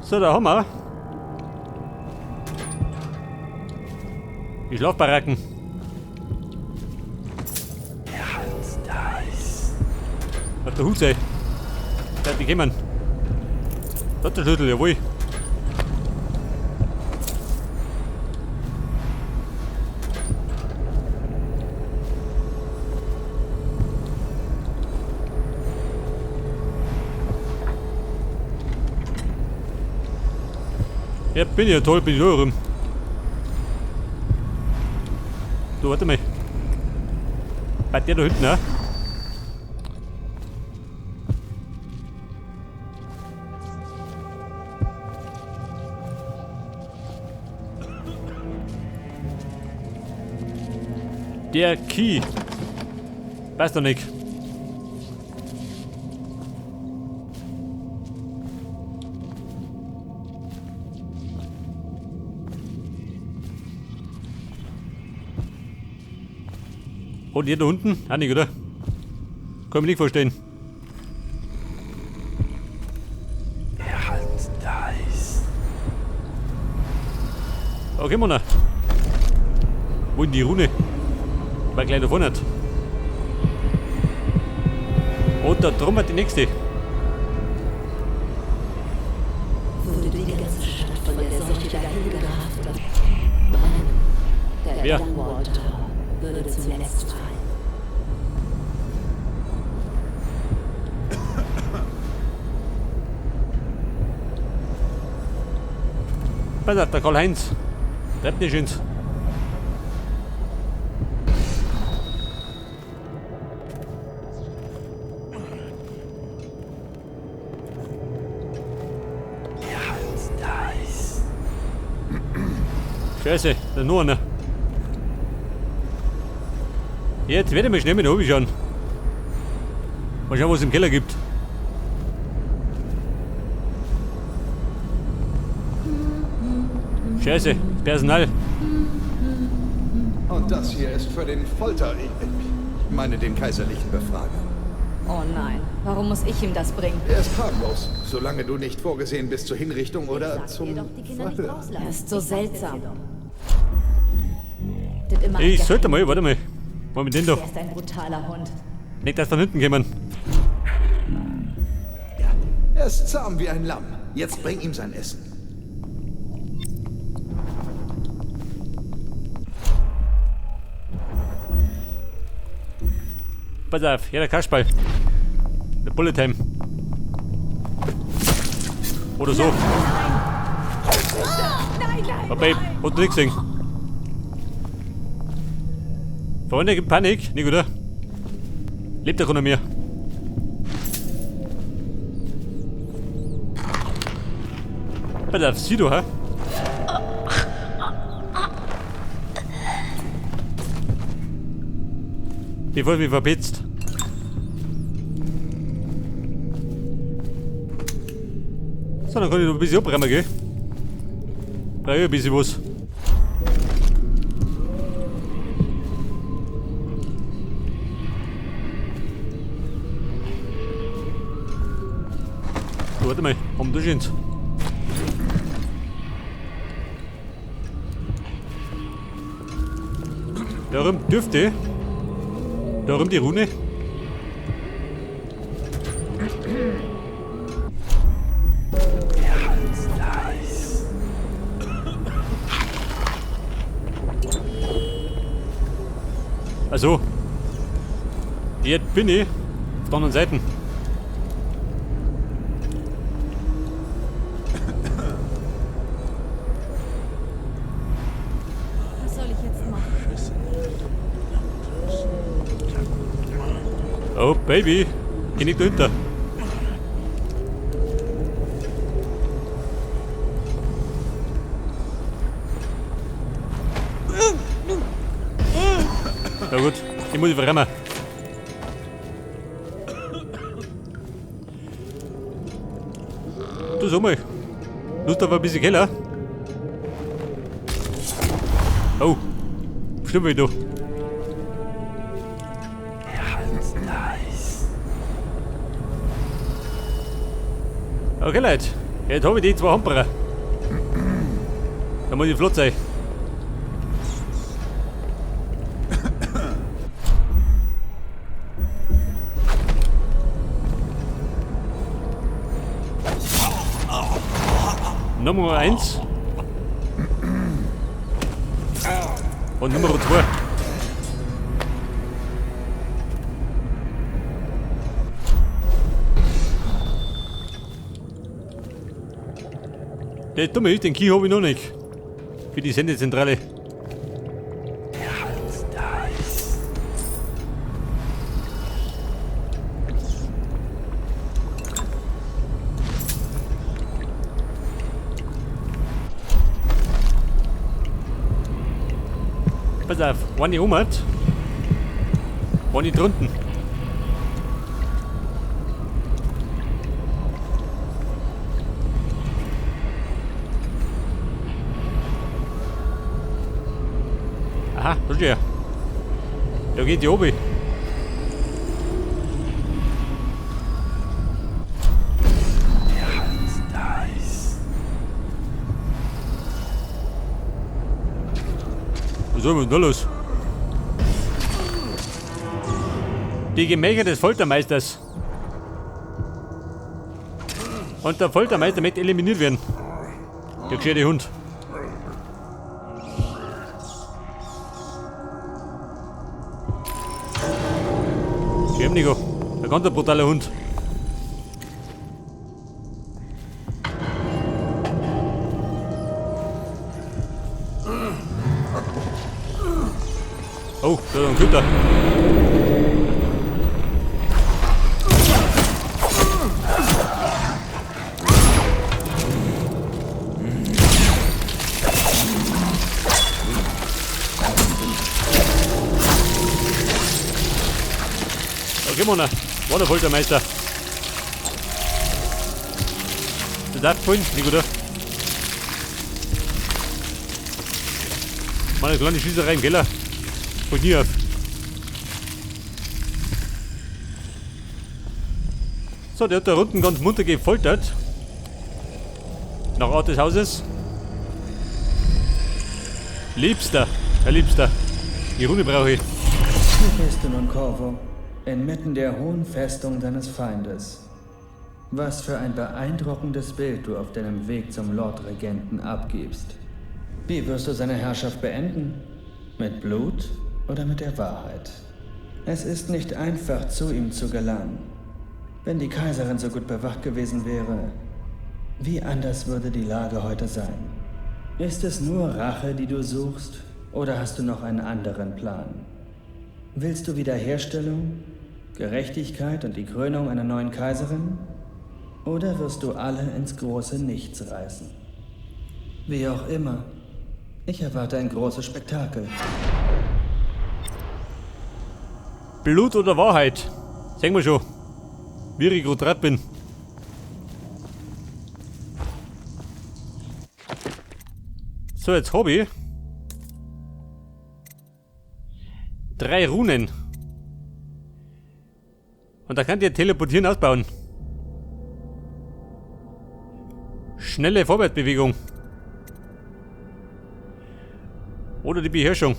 So, da haben wir die Schlafbaracken. Hat der Hut sei. Der hat die kommen. Da hat der Schlüssel, jawohl. Ja, bin ja toll, bin ich da rum. Du, warte mal. Bei der da hinten, ne? Der Key. Weiß doch nicht. Und hier da unten? Auch nicht, oder? Kann ich mir nicht vorstellen. Okay, Mona. Wo ist denn die Rune? Die war gleich da vorne. Und da drum hat die nächste. Würde die ganze Stadt von der Seuche dahingerafft oder brennen. Der Wer? Dunwall Tower würde zuletzt fallen. Pass auf, der Karl-Heinz. Treibt nicht ins. Scheiße, da ist noch einer. Jetzt werde ich mal schnell mit oben schauen. Mal schauen, was es im Keller gibt. Scheiße, Personal. Und das hier ist für den Folter. Ich meine den kaiserlichen Befrager. Oh nein, warum muss ich ihm das bringen? Er ist harmlos, solange du nicht vorgesehen bist zur Hinrichtung oder Sag dir zum doch, die Kinder nicht Verhör. rauslassen. Er ist so Ich sag's dir seltsam. doch. Das immer ein Ich sollte Geheimnis. mal, warte mal. Mal mit dem da. Er ist ein brutaler Hund. Nicht, dass da hinten kommen. Ja, er ist zahm wie ein Lamm. Jetzt bring ihm sein Essen. Pass auf, hier der Kasperl. Der Bullet Time. Oder so. Oh, Babe, hat nichts gesehen. Freunde, gibt Panik. Nicht, oder? Lebt der unter mir. Pass auf, sieh du, hä? Bevor ich mich verpetzt. So, dann kann ich noch ein bisschen abräumen, gell? Brauche ich ein bisschen was. Du, warte mal, haben wir das schon? Darum dürfte. Darum die Rune. Also, jetzt bin ich auf der anderen Seite. Was soll ich jetzt machen? Oh, Baby. Geh nicht dahinter. Na gut, ich muss verrennen. Du sag mal. Lust auf ein bisschen Keller? Oh. Bestimmt wieder. Okay, Leute. Jetzt habe ich die zwei Hamperer. Da muss ich flott sein. Nummer 1 und Nummer 2. Der Dumme ist, den Key habe ich noch nicht. Für die Sendezentrale. Pass auf, wenn ich um hat, wenn ich drunten. Aha, da steht er. Da geht die oben. Was soll denn da los? Die Gemächer des Foltermeisters. Und der Foltermeister möchte eliminiert werden. Der gescheite Hund. Schön, Nico. Ein ganz brutaler Hund. Oh, da ist ein Köter. Okay, Mona. War der Foltermeister. Der darf fallen, nicht gut. Mal eine kleine Schießerei im Keller. Holt nie auf. So, der hat da unten ganz munter gefoltert. Nach Art des Hauses. Liebster, Herr Liebster. Die Runde brauche ich. Hier bist du nun, Corvo. Inmitten der hohen Festung deines Feindes. Was für ein beeindruckendes Bild du auf deinem Weg zum Lordregenten abgibst. Wie wirst du seine Herrschaft beenden? Mit Blut oder mit der Wahrheit? Es ist nicht einfach, zu ihm zu gelangen. Wenn die Kaiserin so gut bewacht gewesen wäre, wie anders würde die Lage heute sein? Ist es nur Rache, die du suchst, oder hast du noch einen anderen Plan? Willst du Wiederherstellung, Gerechtigkeit und die Krönung einer neuen Kaiserin? Oder wirst du alle ins große Nichts reißen? Wie auch immer, ich erwarte ein großes Spektakel. Blut oder Wahrheit? Sehen wir schon, wie ich gerade dran bin. So, jetzt hab ich 3 Runen. Und da könnt ihr Teleportieren ausbauen. Schnelle Vorwärtsbewegung. Oder die Beherrschung.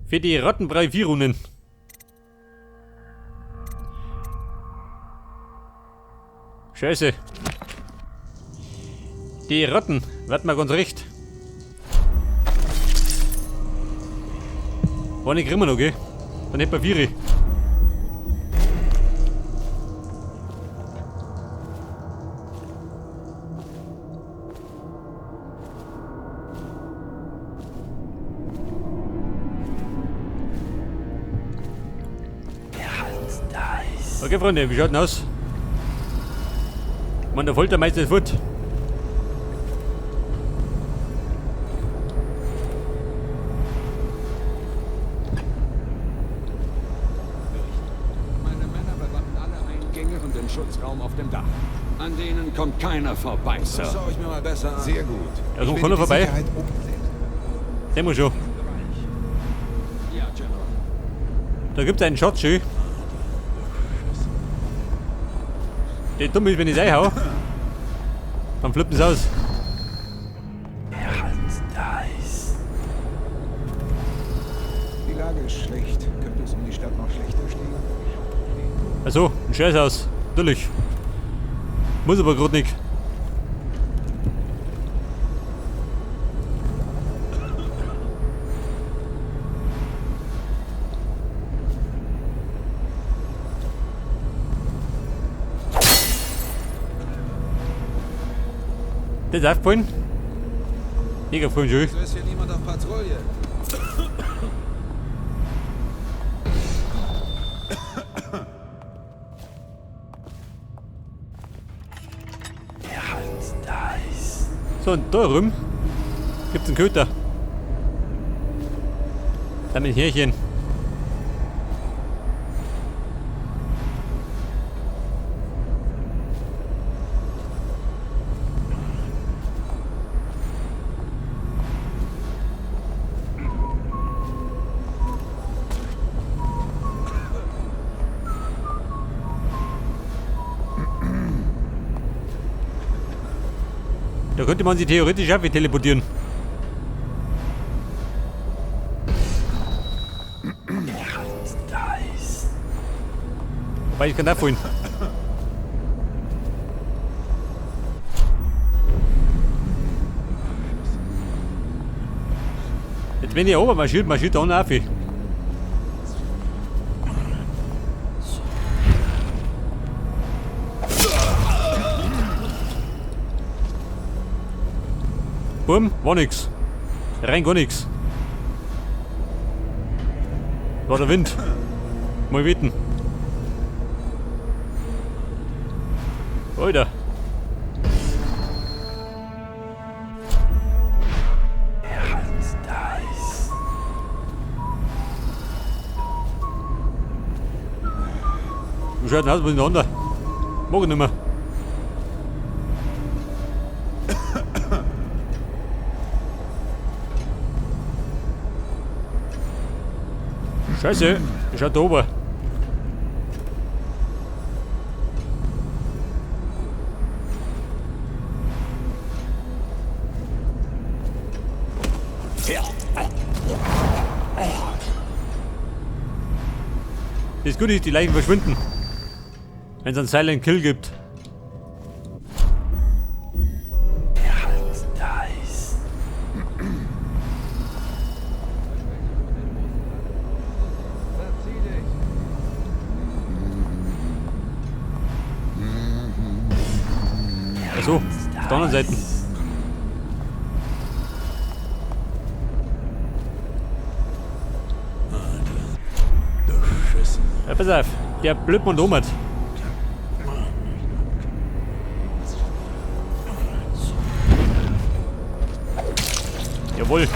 Für die Rattenbrei 4 Runen. Scheiße. Die Ratten, wart mal ganz recht. War nicht immer noch, gell? Dann hätten wir 4. Okay, Freunde, wie schaut denn aus? Ich meine, der Foltermeister ist fort. Meine Männer bewachen alle Eingänge und den Schutzraum auf dem Dach. An denen kommt keiner vorbei, Sir. Das schau ich mir mal besser an. Sehr gut. Ja, so Ich kommt werde keiner die vorbei. Sicherheit oben selbst. Sehen wir schon. Ja, General. Da gibt's einen Schatz, schön. Der dumm ist, wenn ich es einhau, dann flippen sie aus. Die Lage ist schlecht. Könnte es um die Stadt noch schlechter stehen? Also, ein Scheiß aus. Natürlich. Muss aber grad nicht. Das ist aufgefallen. Nicht aufgefallen, schon. So ist hier niemand auf Patrouille. So, und da rum gibt's einen Köter. Da mit Härchen. Da könnte man sie theoretisch auch teleportieren. Wobei, ich kann da vorhin. Jetzt wenn ich oben marschiert, marschiert da unten auf. Bumm, war nix. Rein gar nix. War der Wind. Mal wetten. Alter. Du schaut aus, was in der Hand. Mag ich nicht mehr. Scheiße, ich schau da oben. Das Gute ist, die Leichen verschwinden. Wenn es einen Silent Kill gibt. Achso, auf der anderen Seite. Ja, pass auf, der Blödmann da hat. Jawohl.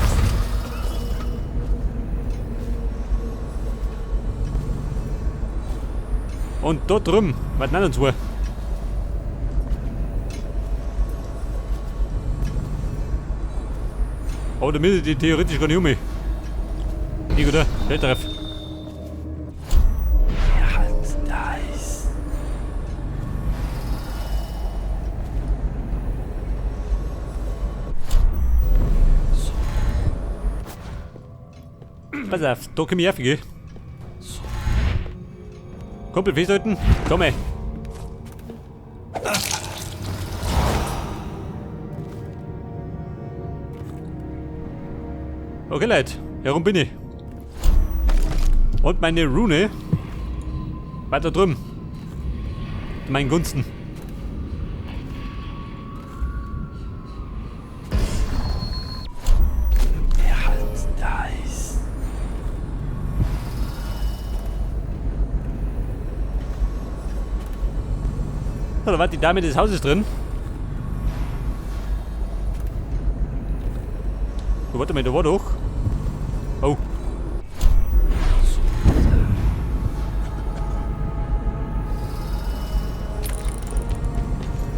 Und da drüben, warten auch noch zwei. Aber da müssen die theoretisch gar nicht um mich. Ich oder? Schnell drauf. Pass auf, da komm ich auf, gell? Kumpel, festhalten. Komm her. Okay, Leute, herum bin ich. Und meine Rune weiter drüben. In meinen Gunsten. So, da war die Dame des Hauses drin. So, warte mal, da war doch. Oh.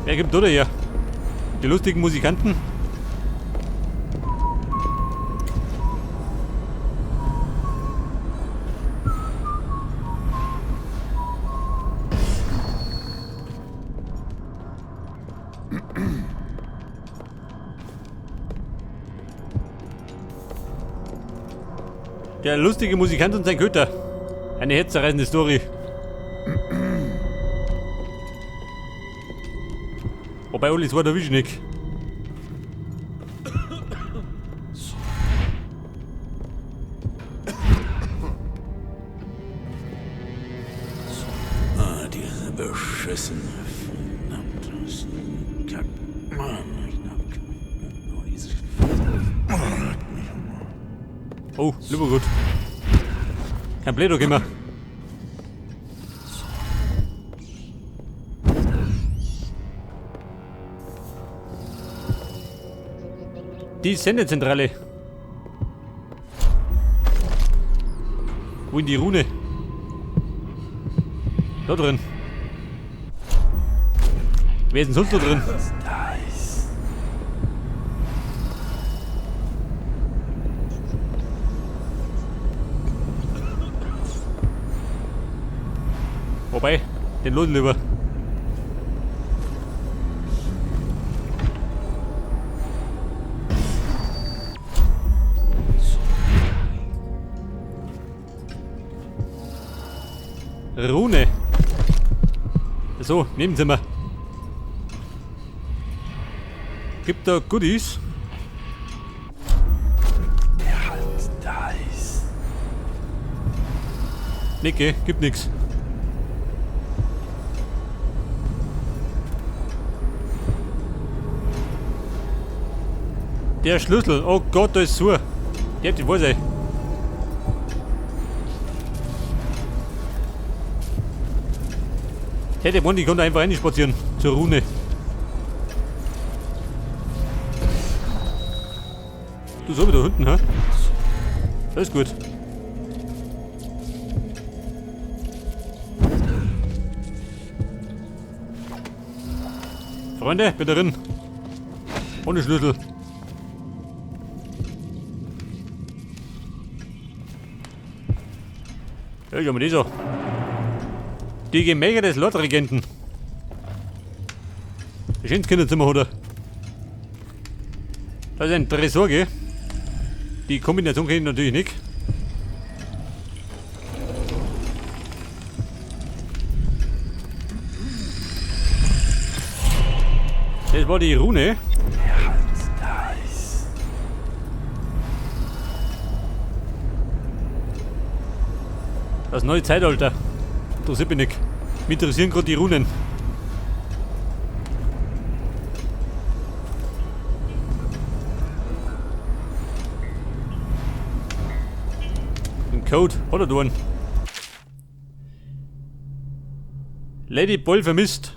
Wer gibt da hier? Die lustigen Musikanten? Der lustige Musikant und sein Köter. Eine herzzerreißende Story. Wobei, Uli, es war der Wischnick. Ah, diese beschissene verdammte Kack. Mann, ich hab oh, diese Oh, lieber gut. Kein Blätter immer. Die Sendezentrale. Wo in die Rune? Da drin. Wer ist denn sonst da drin? Wobei, den lohnt lieber. Rune. So, Nebenzimmer. Gibt da Goodies? Nicke, gibt nix. Der Schlüssel, oh Gott, da ist zu. Der hat die Wahl sein. Hätte man, die konnte einfach reinspazieren zur Rune. Du so wieder hinten, hä? Alles gut. Freunde, bin drin. Ohne Schlüssel. Ja, ich hab mir die so. Die Gemächer des Lordregenten. Ein schönes Kinderzimmer, oder? Da ist ein Tresor, gell? Die Kombination kenne ich natürlich nicht. Das war die Rune. Das neue Zeitalter. Interessiert mich nicht. Mich interessieren gerade die Runen. Den Code hat er da einen. Lady Boll vermisst.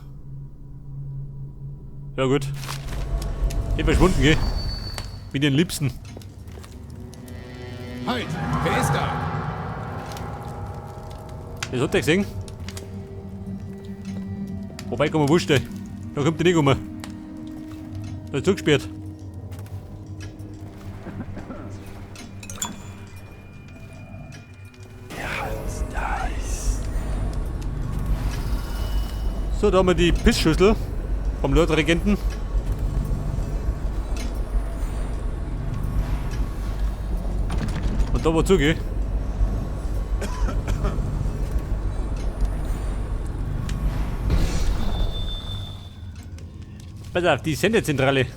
Ja gut. Ich verschwunden, gell? Mit den Liebsten. Halt! Wer ist da? Das hat der gesehen. Wobei, kann man wurscht, ey. Da kommt der nicht um. Da ist zugesperrt. So, da haben wir die Pissschüssel vom Lordregenten. Und da war zugeht. Pass auf, die Sendezentrale.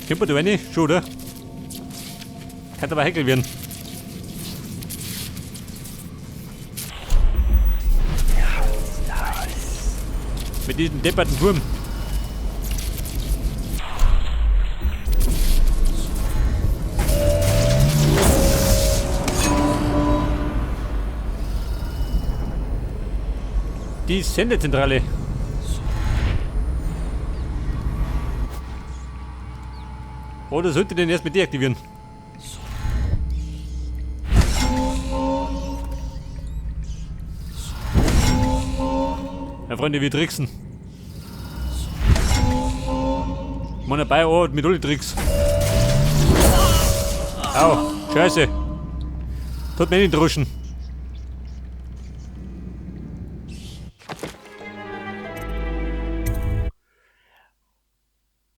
Kommt man da rein? Schon, oder? Kann aber heikel werden. Mit diesem depperten Turm. Die Sendezentrale. Oder sollte den erstmal deaktivieren? Ja, Freunde, wir tricksen. Meine Beiort mit alle Tricks. Au, Scheiße. Tut mir nicht ruschen.